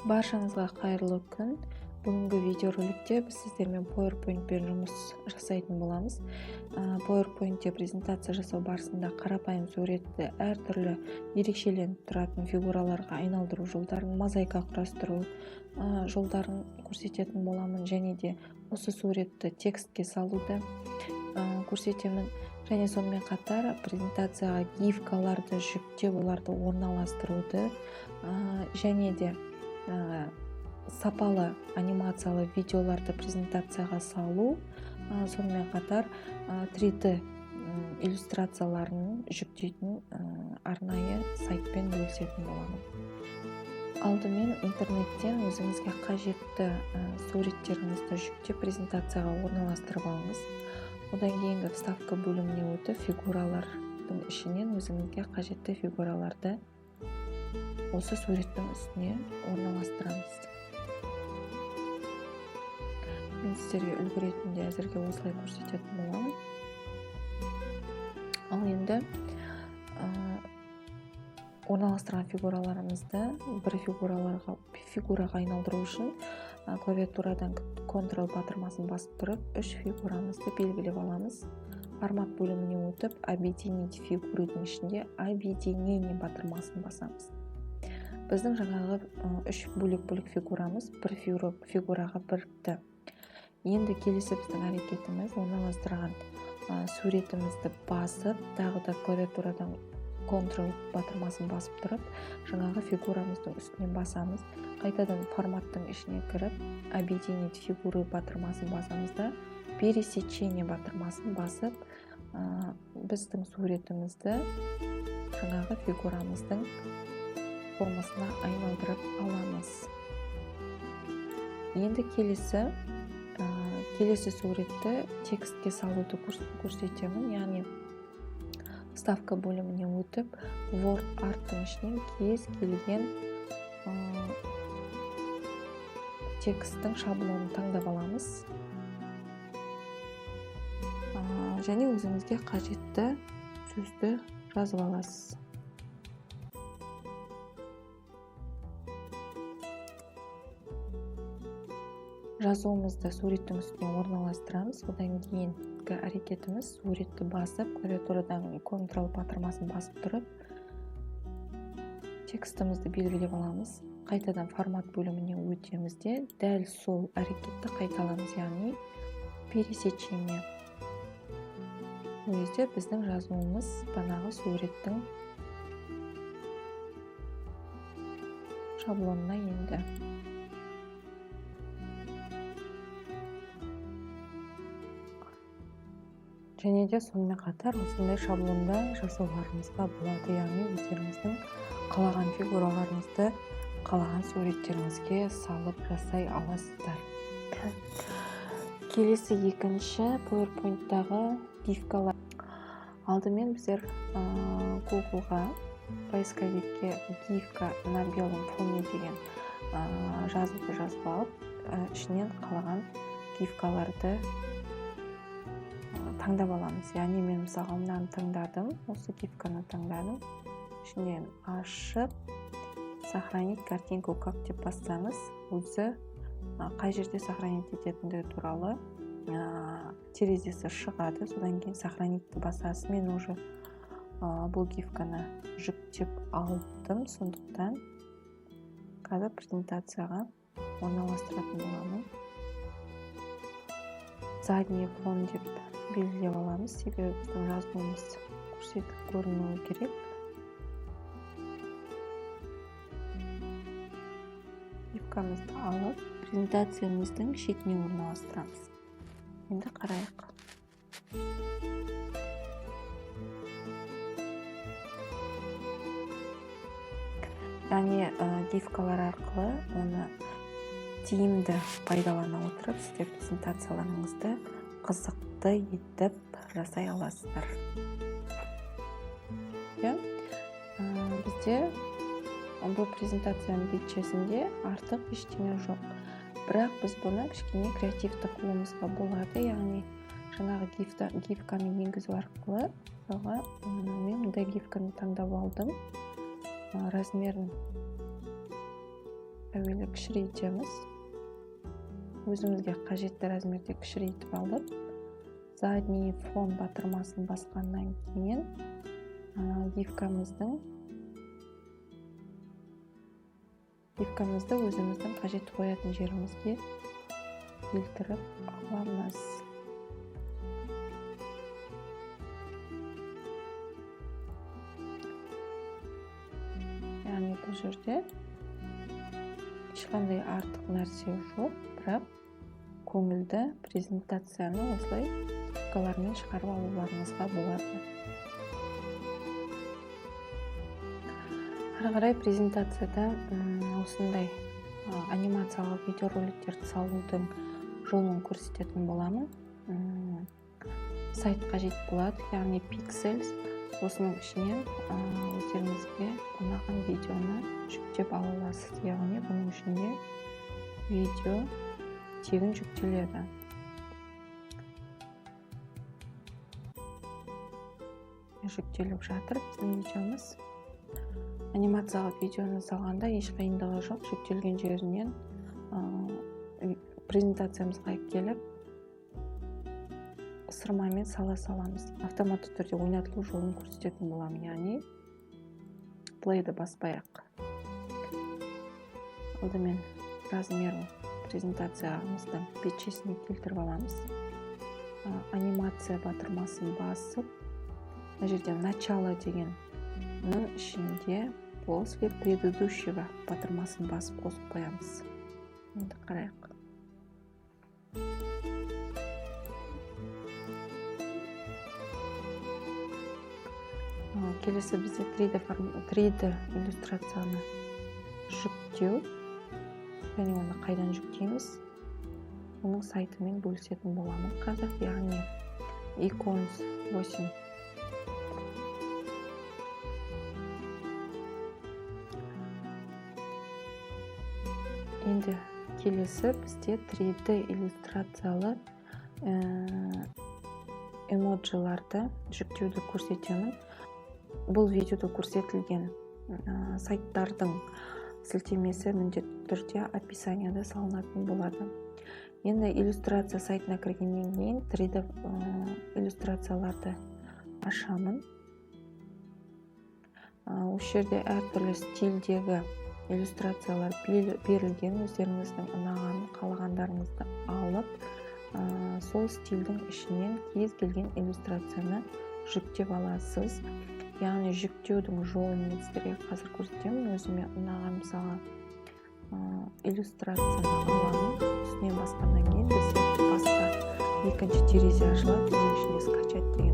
Баршаңызға қайырлы күн. Бүгінгі видеороликте біз сіздермен PowerPoint-пен жұмыс жасайтын боламыз. PowerPoint-те презентация жасау барысында қарапайым суретті әртүрлі ерекшеленіп тұратын фигураларға айналдыру жолдарын, мозаика құрастыру жолдарын көрсететін боламын. Және де осы суретті текстке салуды көрсетемін. Және сонымен қатар презентацияға гифкаларды жүктеп, оларды орналастыруды және де сапалы анимациялы видеоларды презентацияға салу, сонымен қатар 3D иллюстрацияларын жүктейтін арнайы сайтпен бөлісетін боламын. Алдымен интернеттен өзіңізге қажетті суреттеріңізді жүктеп презентацияға орналастырып алыңыз. Одан кейінгі вставка бөліміне өтіп, фигуралардың ішінен өзіңізге қажетті фигураларды осы суреттің үстіне орналастырамыз. Мен сіздерге үлгі ретінде әзірге осылай көрсететін боламын. Ал енді орналастырған фигураларымызды бір фигураға айналдыру үшін клавиатурадан Ctrl батырмасын басып тұрып, үш фигурамызды белгілеп аламыз. Формат бөліміне өтіп, объединить фигурының ішінде объединение батырмасын басамыз. Біздің жаңағы үш бөлек-бөлек фигурамыз бір фигураға бірікті. Енді келесі біздің әрекетіміз орналастырған суретімізді басып, тағы да клавиатурадан Ctrl батырмасын басып тұрып, жаңағы фигурамыздың үстіне басамыз. Қайтадан форматтың ішіне кіріп, объединить фигуры батырмасын басамыз да, пересечение батырмасын басып, біздің суретімізді жаңағы фигурамыздың формасына айналдырып аламыз. Енді келесі суретті текстке салуды көрсетемін. Яғни вставка бөліміне өтіп, Word Art'тың ішінен кез келген тексттің шаблонын таңдап аламыз. Және өзіңізге қажетті сөзді жазып аласыз. Жазуымызды суреттің үстіне орналастырамыз. Одан кейінгі әрекетіміз суретті басып, клавиатурадан Ctrl батырмасын басып тұрып, текстімізді белгілеп аламыз. Қайтадан формат бөліміне өтеміз де, дәл сол әрекетті қайталамыз, яғни пересечение. Ол кезде біздің жазуымыз банағы суреттің шаблонына енді. Және де сонымен қатар осындай шаблонда жасауларыңызға болады, яғни өздеріңіздің қалаған фигураларыңызды қалаған суреттеріңізге салып жасай аласыздар. Келесі екінші PowerPoint-тағы гифкалар. Алдымен біздер Google-ға поисковикке гифка на белом фоне деген жазуды жазып алып, ішінен қалаған гифкаларды таңдап аламыз. Яғни мен мысалға мынаны таңдадым, осы гифканы таңдадым. Ішінен ашып, сохранить картинку как деп бассаңыз, өзі қай жерде сохранить ететіндігі туралы терезесі шығады. Содан кейін сохранить басасыз. Мен уже бұл гифканы жүктеп алдым, сондықтан қазір презентацияға орналастыратын боламын. Задний фон деп белгілеп аламыз, себебі біздің жазуымыз көрсетіп көрінуі керек. Гифкамызды алып, презентациямыздың шетіне орналастырамыз. Енді қарайық. Яғни гифкалар арқылы оны тиімді пайдалана отырып, сіздер презентацияларыңызды қызықты етіп жасай аласыздар. Бізде бұл презентацияның бетшесінде артық ештеңе жоқ. Бірақ біз бұны кішкене креативті қылуымызға болады. Яғни жаңағы гифканы енгізу арқылы, мысалға, мен мындай гифканы таңдап алдым. Размерін Әуелі кішірейтеміз. Өзімізге қажетті размерде кішірейтіп алып, задний фон батырмасын басқаннан кейін гифкамызды өзіміздің қажетті қоятын жерімізге келтіріп аламыз. Яғни бұл жерде ешқандай артық нәрсе жоқ, бірақ көңілді презентацияны осылай гифкалармен шығарып алуларыңызға болады. Ары қарай презентацияда осындай анимациялық видеороликтерді салудың жолын көрсететін боламын. Сайт қажет болады, яғни Pixels. Осының ішінен өздеріңізге ұнаған видеоны жүктеп ала аласыз. Яғни бұның ішінде видео тегін жүктеледі. Жүктеліп жатыр біздің видеомыз. Анимациялық видеоны салғанда еш қиындығы жоқ. Жүктелген жерінен презентациямызға келіп ысырмамен сала саламыз. Автоматты түрде ойнатылу жолын көрсететін боламын, яғни плейді баспай-ақ. Алдымен размерін презентациямыздың бетшесіне келтіріп аламыз. Анимация батырмасын басып, мына жерде начало дегеннің ішінде после предыдущего батырмасын басып қосып қоямыз. Енді қарайық. Келесі бізде 3D иллюстрацияны жүктеу және оны қайдан жүктейміз, оның сайтымен бөлісетін боламын қазір, яғни Icons 8. Енді келесі бізде 3D иллюстрациялы эмоджиларды жүктеуді көрсетемін. Бұл видеода көрсетілген сайттардың сілтемесі міндетті түрде описанияда салынатын болады. Енді иллюстрация сайтына кіргеннен кейін 3D иллюстрацияларды ашамын. Осы жерде әртүрлі стильдегі иллюстрациялар берілген. Өздеріңіздің ұнаған, қалағандарыңызды алып, сол стильдің ішінен кез келген иллюстрацияны жүктеп аласыз. Яғни жүктеудің жолын мен сіздерге қазір көрсетемін. Өзіме ұнаған мысалға иллюстрацияны аламын. Үстінен басқаннан кейін бізде басқа екінші терезе ашылады. Оның ішінде скачать деген